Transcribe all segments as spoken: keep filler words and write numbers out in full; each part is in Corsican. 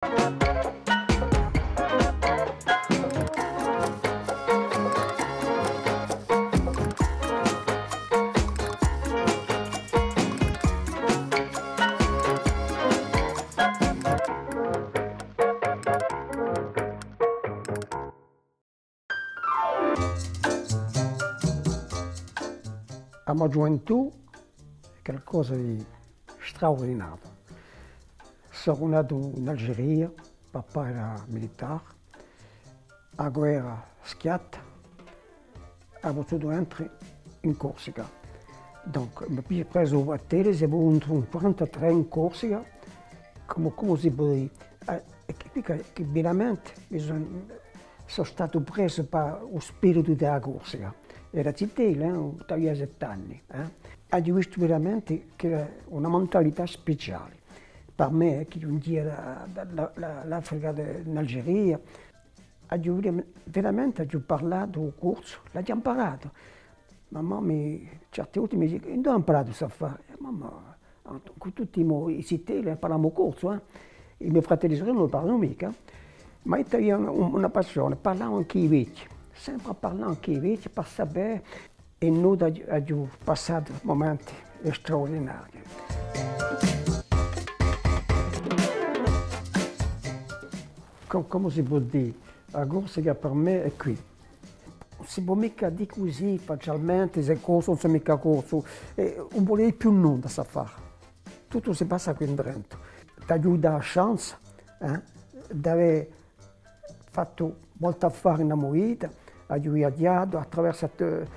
A mo ghjuventù hè qualcosa di straurdinariu. Sò natu in Algeria, papà era militare, a guerra schiatta, aghju pututu entre in Corsica. Donc, mi piglia presu u battellu, simu in quarantatrè in Corsica, cumu, cumu si pò dì, eh, è chì, chì, chì veramente mi sò, sò statu presu pà u spiritu di a Corsica. Era zitellu, eh, t'avia sette anni, eh. Aghju vistu veramente chì era una mentalità speciale. Per mè, eh, chì ghjunghjia da, da, da, da l'Africa de, in Algeria, aghju vera-, veramente aghju parlatu u corsu, l'aghju amparatu. Mammà mi, certe volte mi dice: «Induve ai amparatu st'affare?» Eh, mammà, cù tutti i mo, i zitelli, eh, parlamu corsu, eh. I mo fratelli è surelle ùn parlanu micca. Ma eiu t'avia una, una passione, parlava incù i vechji, sempre à parlà incù i vechji, per sapè, è noi aghju, aghju passatu mumenti straurdinarii. Com-, cumu si pò dì, a Corsica per mè hè quì. Ùn si pò micca dì cusì facialmente, sè corsu o ùn sò micca corsu, eh, ùn vole dì più nunda st'affare. Tuttu si passa quì indrentu. T'aghju avutu a chance, eh, d'avè fattu molti affari in a mo vita, aghju viaghjatu, attraversatu, eh,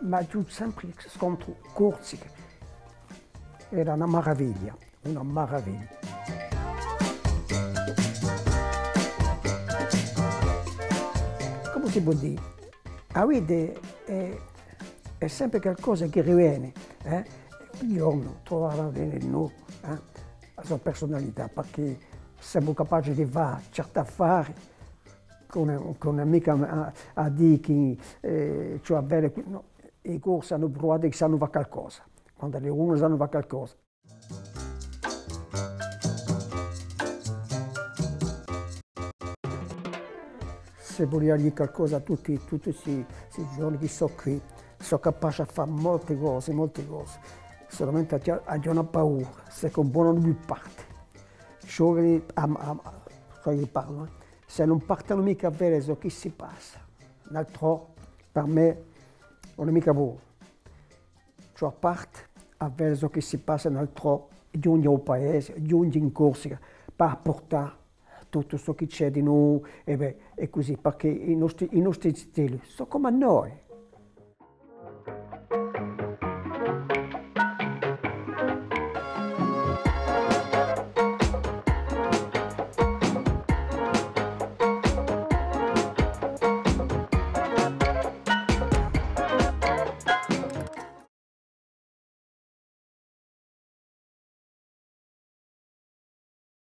ma aghju sempre scontru Corsica. Era una maraviglia. Una maraviglia. Cumu si pò dì? A vita hè, hè sempre qualcosa chì rivene, eh? Ogni ghjornu trova à vene di novu, eh? A so persunalità, perchè semu capaci di fà certi affari chì ùn hè, chì ùn hè micca à, à dì chì, eh, ci vole à vede, nò, i Corsi anu pruvatu chì sanu fà qualcosa, quandu unu sanu fà qualcosa. S'e vulia dì qualcosa à tutti, tutti sti, sti ghjovani chì sò quì, sò capaci à fà molti cosi, molti cosi. Solamente aghju, aghju una paura, s'è chì ùn volenu più parte. Ghjovani, à, à, à, chì parlu, eh. S'elli ùn partenu micca à vede ciò chì si passa in altrò, per mè, ùn hè micca bonu. Ci vole à parte, à vede ciò chì si passa in altrò, ghjunghje à u paese, ghjunghje in Corsica, per purtà tuttu ciò chì ci hè di novu, è bè, è cusì, perchè i nostri, i nostri zitelli sò cum'è noi,